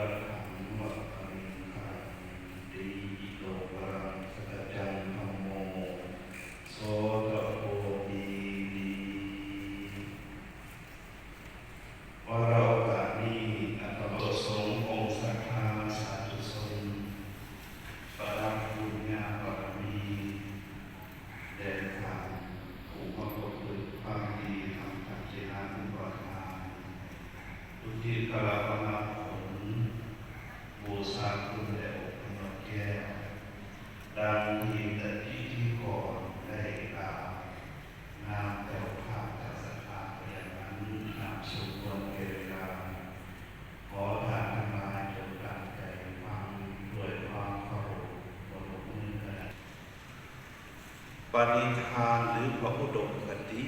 ອະລະຫັງ ວະປະລິງຄາລັງ ຕີຕິໂຕ ປະລັງ ສັກຈະຈັງ ທຳໂມ ໂສຕະໂພ ວິນິດຕິ. ວາລະໂອກາດນີ້ ອາດຕະມາ ສົງ ອົງສັດທາສາທຸຊົນ ປະດັບບຸນຍາບາລະມີ ແດ່ທ່ານຜູ້ປະກອບຄຸນຄວາມດີທຳທັງເຈນາອຸປະທານ ອຸທິດພະລະວະນາຄຸນ ບູຊາຄຸນແດ່ອົງພະຍອດແກ້ວ ດັ່ງທີ່ອະທິທິກອນໄດ້ກ່າວ ນາມເຈົ້າພາບຈັກສັດທາໄປຢ່າງນັ້ນ ນາມສົມຄວນແກ່ເວລາ ຂໍທ່ານທັງຫຼາຍຈົ່ງຕັ້ງໃຈຟັງດ້ວຍຄວາມເຄົາລົບ ປະນົມມືກັນ. ປະນິທານ ຫຼື ພະອຸດົມຄະຕິ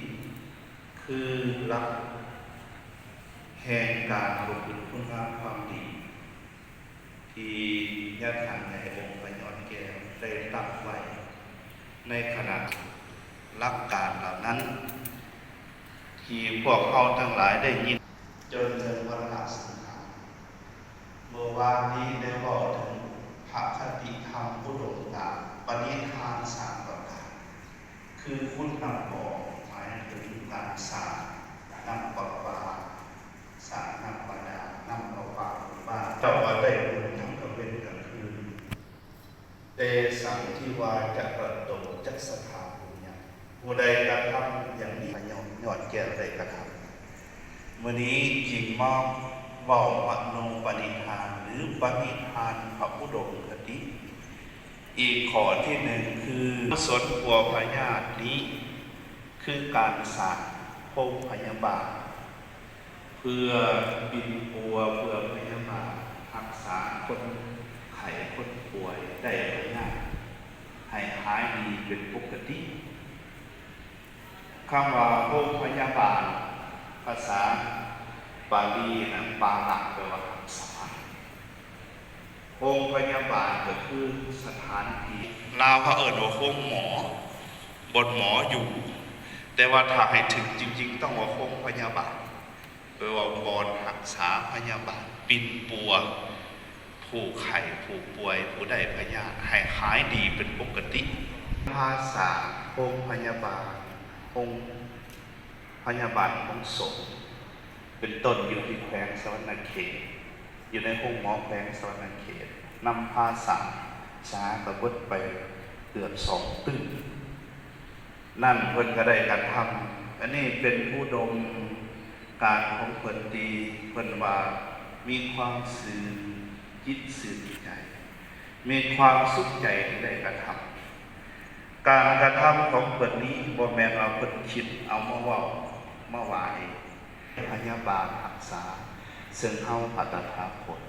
ຄືຫຼັກແຫ່ງການບົວກບຸນຄຸນງາມຄວາມດີ ທີ່ຍາທ່ານໃຫຍ່ອົງພະຍອດແກ້ວໄດ້ຕັ້ງໄວ້ໃນຂະນະຫຼັກການເຫຼົ່ານັ້ນ ທີ່ພວກເຮົາທັງຫຼາຍໄດ້ຍິນ ຈົນເຖິງວັນລະສັງຂານ. ເມື່ອວານນີ້ໄດ້ເວົ້າເຖິງພະຄະຕິທຳອຸດົມການ ປະນິທານສາມປະການ ຄືຂຸດນ້ຳບໍ່ ໝາຍເຖິງການສ້າງນ້ຳປະປາ ສ້າງນ້ຳບາດານ ນ້ຳປະປາຂອງບ້ານ ເຈົ້າວ່າໄດ້ບຸນທັງກາງເວັນກາງຄືນ. ເຕສັງ ທິວາ ຈະກະໂຕ ຈັກສະຖາປຸນຍັງ ຜູ້ໃດກະທຳຢ່າງນີ້ ຍອດແກ້ວໄດ້ກະທຳ. ມື້ນີ້ຈຶ່ງມາເວົ້າມະໂນປະນິທານ ຫຼື ປະນິທານພະອຸດົມຄະຕິ ອີກຂໍ້ທີໜຶ່ງ ຄື ກຸສົນປົວພະຍາດນີ້ ຄືການສ້າງໂຮງພະຍາບານ ເພື່ອປິ່ນປົວ ເພື່ອພະຍາບານ ຮັກສາຄົນໄຂ້ຄົນປ່ວຍໄດ້ພະຍາດ ໃຫ້ຫາຍດີເປັນປົກກະຕິ. ຄຳວ່າໂຮງພະຍາບານ ພາສາບາລີນະ ປາລະ ແປວ່າຮັກສາ. ໂຮງພະຍາບານກໍຄືສະຖານທີ່ ລາວເຮົາເອີ້ນວ່າໂຮງໝໍ ບ່ອນໝໍຢູ່ ແຕ່ວ່າຖ້າໃຫ້ຖືກຈິງໆ ຕ້ອງວ່າໂຮງພະຍາບານ ແປວ່າບ່ອນຮັກສາພະຍາບານ ປິ່ນປົວຜູ້ໄຂ້ຜູ້ປ່ວຍ ຜູ້ໄດ້ພະຍາດ ໃຫ້ຫາຍດີເປັນປົກກະຕິ. ພາສາໂຮງພະຍາບານ ໂຮງພະຍາບານຂອງສົງ ເປັນຕົ້ນ ຢູ່ທີ່ແຂວງສະຫວັນນະເຂດ ຢູ່ໃນໂຮງໝໍແຂວງສະຫວັນນະເຂດ ນຳພາສາສາກະບົດໄປເກືອບສອງຕື້ນັ້ນ ເພິ່ນກໍໄດ້ກະທຳ. ອັນນີ້ເປັນອຸດົມການຂອງເພິ່ນທີ່ເພິ່ນວ່າມີຄວາມຊື່ຈິດຊື່ໃຈ ມີຄວາມສຸກໃຈທີ່ໄດ້ກະທຳ. ການກະທຳຂອງເພິ່ນນີ້ບໍ່ແມ່ນວ່າເພິ່ນຄິດເອົາມາເວົ້າມາວ່າເອງ ພະຍາບານຮັກສາ ເຊິ່ງເຮົາພະຕະຖາຄົດ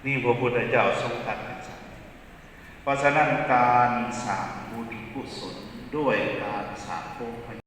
ນີ້ພະພຸດທະເຈົ້າຊົງຕັດຈັ່ງຊັ້ນ. ເພາະສະນັ້ນ ການສ້າງບຸນກຸສົນດ້ວຍການສ້າງໂຮງພະ